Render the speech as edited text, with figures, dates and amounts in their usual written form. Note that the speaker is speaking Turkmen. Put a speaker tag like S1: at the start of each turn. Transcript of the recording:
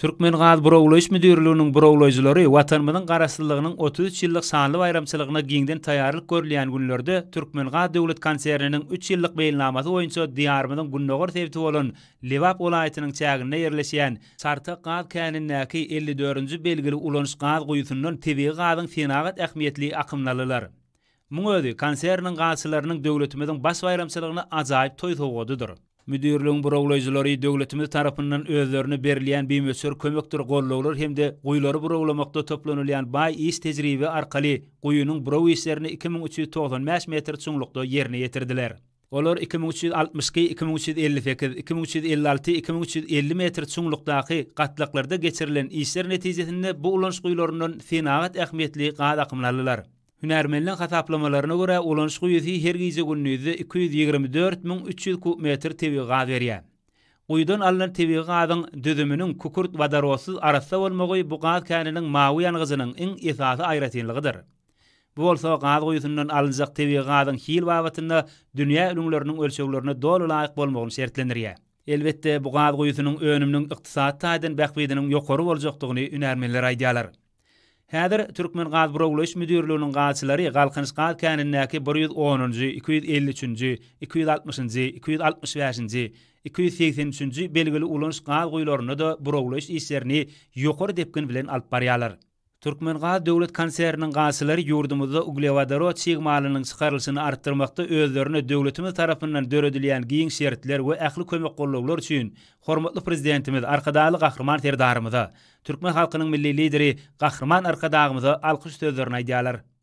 S1: Türkmengazburawlaýyş müdirliginiň burawlaýjylary Watanymyzyň Garaşsyzlygynyň 33 ýyllyk şanly baýramçylygyna giňden taýýarlyk görülýän günlerde Türkmengaz döwlet konserniniň üç ýyllyk meýilnamasy boýunça Diýarymyzyň gündogar sebiti bolan Lebap welaýatynyň çäginde ýerleşýän Çartak gaz känindäki 54-nji belgili ulanyş gaz guýusyndan tebigy gazyň senagat ähmiýetli akymyny aldylar. Muň özi konserniň gazçylarynyň döwletimiziň baş baýramçylygyna ajaýyp toý sowgadydyr. Müdirligiň burawlaýjylary döwletimiz tarapyndan özlerine berilýän bimöçber kömekdir gollaglar hem-de guýulary burawlamakda toplanylýan baý iş tejribe arkaly guýynyň buraw işlerini 2395 metr çuňlukda ýerine ýetirdiler. Olar 2362, 2358, 2356, 2350 metr çuňlukdaky gatlaklarda geçirilen işler netijesinde bu ulanyş guýularyndan senagat ähmiýetli gaz akymyny aldylar. Hünärmenleň hasaplamalaryna görä, ulanyş guýusy her gije-gündizde 224 300 kub metr tebigy gaz berýär. Guýudan alnan tebigy gazyň düzüminiň kükürt wodorodsyz arassa bolmagy bu gaz käniniň mawy ýangyjynyň iň esasy aýratynlygydyr. Bu bolsa gaz guýusyndan alynjak tebigy gazyň hil babatynda dünýä ülňüleriniň ölçeglerine doly laýyk bolmagyny şertlendirýär. Elbetde, bu gaz guýusynyň önüminiň ykdysady taýdan bähbidiniň ýokary boljakdygyny hünärmenler aýdýarlar. Häzir Türkmengazburawlaýyş müdirliginiň gazçylary Galkynyş gaz känindäki bir ýüz onunjy, 250 üçünji, 260-njy, 265-nji, 283-nji belgili ulanyş gaz guýularynda-da burawlaýyş işlerini ýokary depgin bilen alyp barýarlar. Türkmengaz döwlet konserniniň gazçylary ýurdumyzda uglewodorod çig malynyň çykarylyşyny artdyrmakda özlerine döwletimiz tarapyndan döredilýän giň şertler we ähli kömek-gollawlar üçin hormatly Prezidentimiz Arkadagly Gahryman Serdarymyza, Türkmen halkynyň Milli Lideri Gahryman Arkadagymyza alkyş sözlerini aýdýarlar.